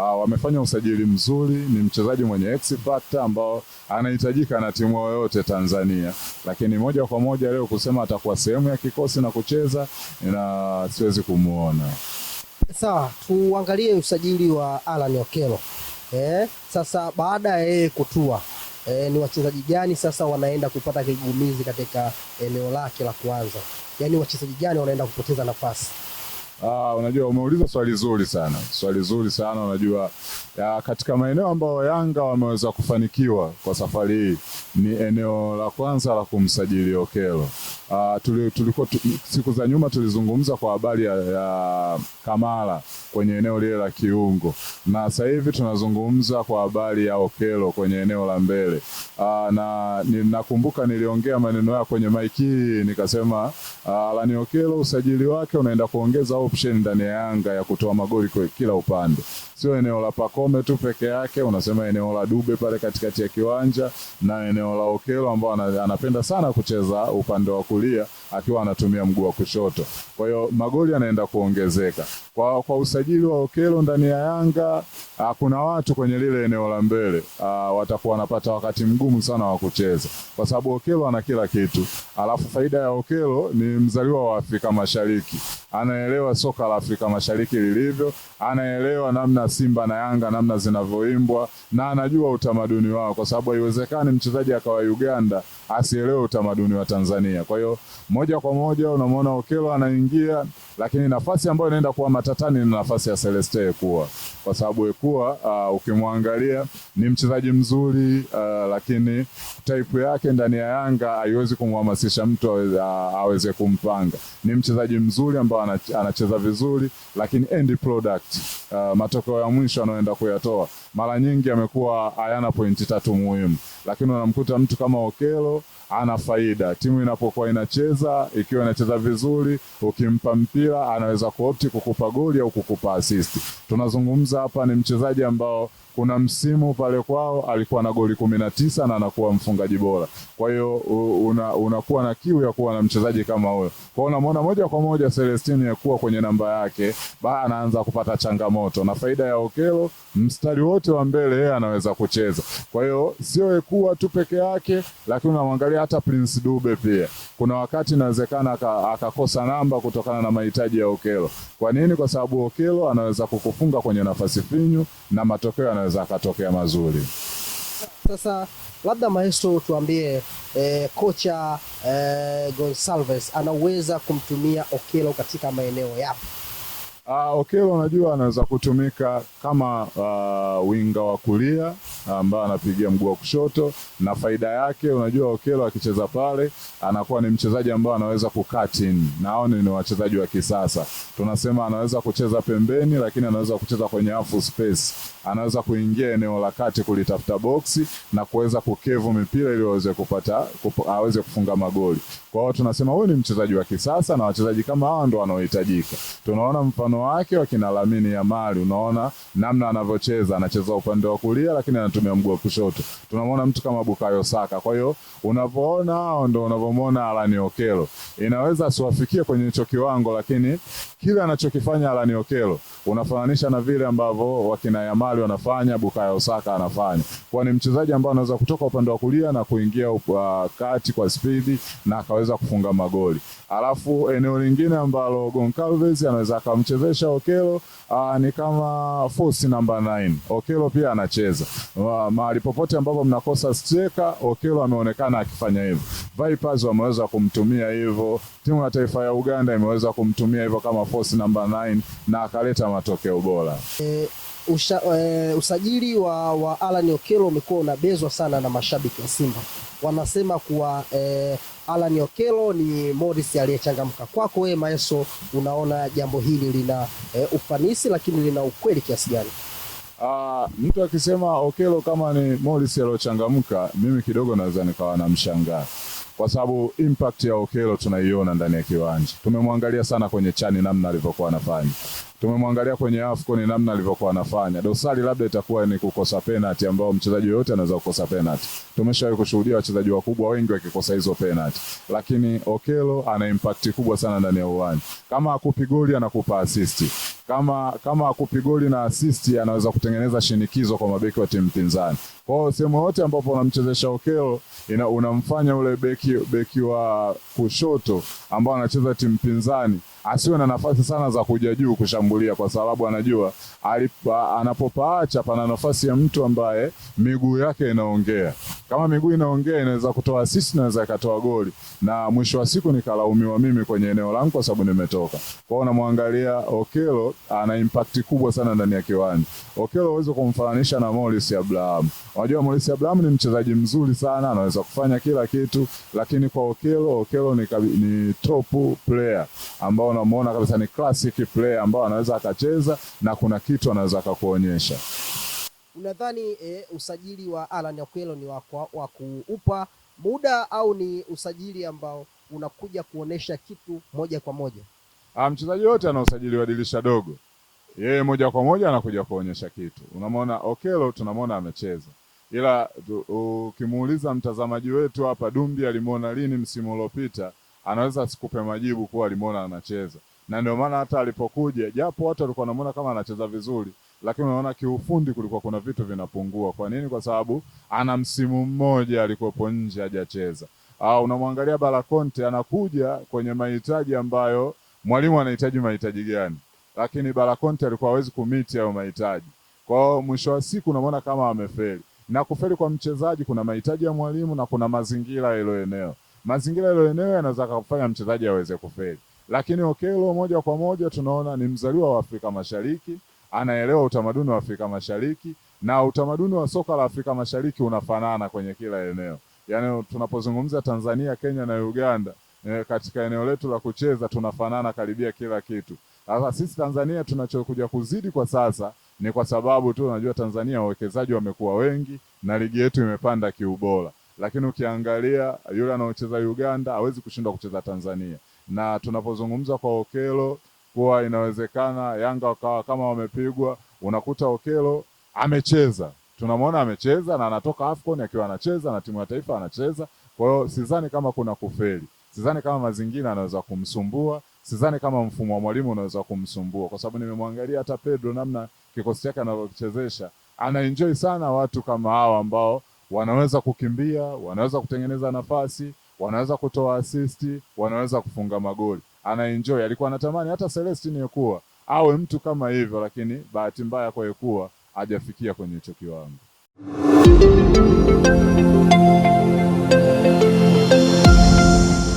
Wamefanya usajili mzuri, ni mchezaji mwenye X factor ambao anahitajika na timu yoyote Tanzania, lakini moja kwa moja leo kusema atakuwa sehemu ya kikosi na kucheza na siwezi kumuona. Sawa, tuangalie usajili wa Alan Okello. Sasa baada ya yeye kutua, ni wachezaji gani sasa wanaenda kupata kigumizi katika eneo lake la kwanza? Yaani wachezaji gani wanaenda kupoteza nafasi? Unajua umeuliza swali zuri sana, swali zuri sana. Unajua katika maeneo ambayo Yanga wameweza kufanikiwa kwa safari hii ni eneo la kwanza la kumsajili Okello. Tulikuwa siku za nyuma tulizungumza kwa habari ya Kamara kwenye eneo lile la kiungo, na sasa hivi tunazungumza kwa habari ya Okello kwenye eneo la mbele. Na ninakumbuka niliongea maneno yao kwenye maiki nikasema, Alan Okello usajili wake unaenda kuongeza option ndani ya Yanga ya kutoa magoli kwa kila upande, sio eneo la Pacome tu peke yake, unasema eneo la Dube pale katikati ya kiwanja na eneo la Okello ambao anapenda sana kucheza upande wa kulia akiwa anatumia mguu wa kushoto. Kwa hiyo magoli yanaenda kuongezeka kwa usajili wa Okello ndani ya Yanga. Kuna watu kwenye lile eneo la mbele watakuwa wanapata wakati mgumu sana wa kucheza, kwa sababu Okello ana kila kitu. Alafu faida ya Okello ni mzaliwa wa Afrika Mashariki, anaelewa soka la Afrika Mashariki lilivyo, anaelewa namna Simba na Yanga namna zinavyoimbwa na anajua utamaduni wao, kwa sababu haiwezekani mchezaji akawa Uganda asielewe utamaduni wa Tanzania. Kwa hiyo moja kwa moja unamwona Okello anaingia, lakini nafasi ambayo inaenda kuwa matatani ni nafasi ya Celeste Ekua, kwa sababu Ekua ukimwangalia ni mchezaji mzuri lakini type yake ndani ya Yanga haiwezi kumhamasisha mtu aweze kumpanga. Ni mchezaji mzuri ambao anacheza vizuri, lakini end product, matokeo ya mwisho anaoenda kuyatoa mara nyingi amekuwa hayana pointi tatu muhimu, lakini unamkuta mtu kama Okello ana faida timu inapokuwa inacheza, ikiwa inacheza vizuri, ukimpa mpira anaweza kuopt kukupa goli au kukupa assist. Tunazungumza hapa ni mchezaji ambao kuna msimu pale kwao alikuwa na goli 19 na anakuwa mfungaji bora. Kwa hiyo unakuwa na kiu ya kuwa na mchezaji kama huyo. Kwa hiyo unamwona moja kwa moja Celestine Ekua kwenye namba yake, ba anaanza kupata changamoto, na faida ya Okello mstari wote wa mbele yeye anaweza kucheza. Kwa hiyo sio Ekua tu peke yake, lakini unamwangalia hata Prince Dube pia. Kuna wakati inawezekana akakosa namba kutokana na mahitaji ya Okello. Kwa nini? Kwa sababu Okello anaweza kukufunga kwenye nafasi finyu na matokeo yanaweza akatokea mazuri. Sasa labda Maestro tuambie, kocha Goncalves anaweza kumtumia Okello katika maeneo yapi? Okello unajua anaweza kutumika kama winga wa kulia ambaye anapigia mguu wa kushoto, na faida yake unajua Okello akicheza pale anakuwa ni mchezaji ambaye anaweza kucut in, na hao ni wachezaji wa kisasa. Tunasema anaweza kucheza pembeni, lakini anaweza kucheza kwenye half space, anaweza kuingia eneo la kati kulitafuta boksi na kuweza kukevu mipira ili aweze kufunga magoli. Kwa hiyo tunasema huyu ni mchezaji wa kisasa na wachezaji kama hawa ndo wanaohitajika. Tunaona mfano wake wakina Lamine Yamal, unaona namna anavyocheza, anacheza upande wa kulia lakini anatumia mguu wa kushoto. Tunamwona mtu kama Bukayo Saka. Kwa hiyo unavyoona hao ndo unavyomwona Alan Okello. Inaweza asiwafikie kwenye hicho kiwango, lakini kile anachokifanya Alan Okello unafananisha na vile ambavyo wakina Yamal wanafanya, Bukayo Saka anafanya. Kwa ni mchezaji ambaye anaweza kutoka upande wa kulia na kuingia kati kwa spidi na akaweza kufunga magoli. Alafu eneo lingine ambalo Goncalves anaweza akamchezesha Okello ni kama false number 9. Okello pia anacheza mahali popote ambapo mnakosa striker, Okello ameonekana akifanya hivyo. Vipers wameweza kumtumia hivyo, timu ya taifa ya Uganda imeweza kumtumia hivyo kama false number 9 na akaleta matokeo bora. Usajili wa Alan Okello umekuwa unabezwa sana na mashabiki wa Simba. Wanasema kuwa Alan Okello ni Morris aliyechangamka. Kwako wewe Maestro, unaona jambo hili lina ufanisi lakini lina ukweli kiasi gani? Mtu akisema Okello kama ni Morris aliyochangamka, mimi kidogo naweza nikawa namshangaa, kwa sababu impact ya Okello tunaiona ndani ya kiwanja. Tumemwangalia sana kwenye chani namna alivyokuwa anafanya, tumemwangalia kwenye AFCON namna alivyokuwa anafanya. Dosari labda itakuwa ni kukosa penalty, ambao mchezaji yoyote anaweza kukosa penalty. Tumeshawahi kushuhudia wachezaji wakubwa wengi wakikosa hizo penalty, lakini Okello ana impact kubwa sana ndani ya uwanja. Kama akupi goli anakupa assist, Kama akupi goli na assist, anaweza kutengeneza shinikizo kwa mabeki wa timu pinzani. Kwa hiyo sehemu yote ambapo unamchezesha Okello unamfanya ule beki wa kushoto ambao anacheza timu pinzani asiwe na nafasi sana za kuja juu kushambulia, kwa sababu anajua anapopaacha pana nafasi ya mtu ambaye miguu yake inaongea. Kama miguu inaongea, inaweza kutoa assist, inaweza ikatoa goli, na mwisho wa siku nikalaumiwa mimi kwenye eneo langu kwa sababu nimetoka. Kwa hiyo namwangalia Okello, ana impact kubwa sana ndani ya kiwanja. Okello huwezi kumfananisha na Morris Abraham. Unajua Morris Abraham ni mchezaji mzuri sana, anaweza kufanya kila kitu, lakini kwa Okello, Okello ni top player ambao unamuona kabisa ni classic player ambao anaweza akacheza na kuna kitu anaweza akakuonyesha. Unadhani usajili wa Alan Okello ni wa kuupa muda au ni usajili ambao unakuja kuonesha kitu moja kwa moja? Mchezaji yote ana usajili wa dirisha dogo, yeye moja kwa moja anakuja kuonyesha kitu. Unamwona Okello, tunamwona amecheza, ila ukimuuliza mtazamaji wetu hapa, Dumbi alimuona lini msimu uliopita, anaweza asikupe majibu kuwa alimuona anacheza, na ndio maana hata alipokuja, japo watu walikuwa wanamuona kama anacheza vizuri, lakini unaona kiufundi kulikuwa kuna vitu vinapungua. Kwa nini? Kwa sababu ana msimu mmoja alikuwepo nje hajacheza. Unamwangalia Balakonte anakuja kwenye mahitaji ambayo mwalimu anahitaji mahitaji gani, lakini Balakonte alikuwa hawezi kumiti hayo mahitaji. Kwa hiyo mwisho wa siku unamwona kama amefeli. Na kufeli kwa mchezaji, kuna mahitaji ya mwalimu na kuna mazingira ya hilo eneo. Mazingira ya hilo eneo yanaweza kufanya mchezaji aweze kufeli. Lakini Okello moja kwa moja tunaona ni mzaliwa wa Afrika Mashariki, anaelewa utamaduni wa Afrika Mashariki na utamaduni wa soka la Afrika Mashariki unafanana kwenye kila eneo. Yaani tunapozungumza Tanzania, Kenya na Uganda, katika eneo letu la kucheza tunafanana karibia kila kitu. Sasa sisi Tanzania tunachokuja kuzidi kwa sasa ni kwa sababu tu unajua Tanzania wawekezaji wamekuwa wengi na ligi yetu imepanda kiubora. Lakini ukiangalia yule anaocheza Uganda hawezi kushindwa kucheza Tanzania. Na tunapozungumza kwa Okello kuwa inawezekana Yanga wakawa kama wamepigwa, unakuta Okello amecheza. Tunamwona amecheza na anatoka AFCON akiwa anacheza na timu ya taifa anacheza. Kwa hiyo sidhani kama kuna kufeli. Sidhani kama mazingira anaweza kumsumbua, sidhani kama mfumo wa mwalimu unaweza kumsumbua, kwa sababu nimemwangalia hata Pedro namna kikosi chake anavyochezesha, ana enjoy sana watu kama hawa ambao wanaweza kukimbia, wanaweza kutengeneza nafasi, wanaweza kutoa assist, wanaweza kufunga magoli. Ana enjoy. Alikuwa anatamani hata Celestine Ekua awe mtu kama hivyo, lakini bahati mbaya kwa Ekua hajafikia kwenye hicho kiwango.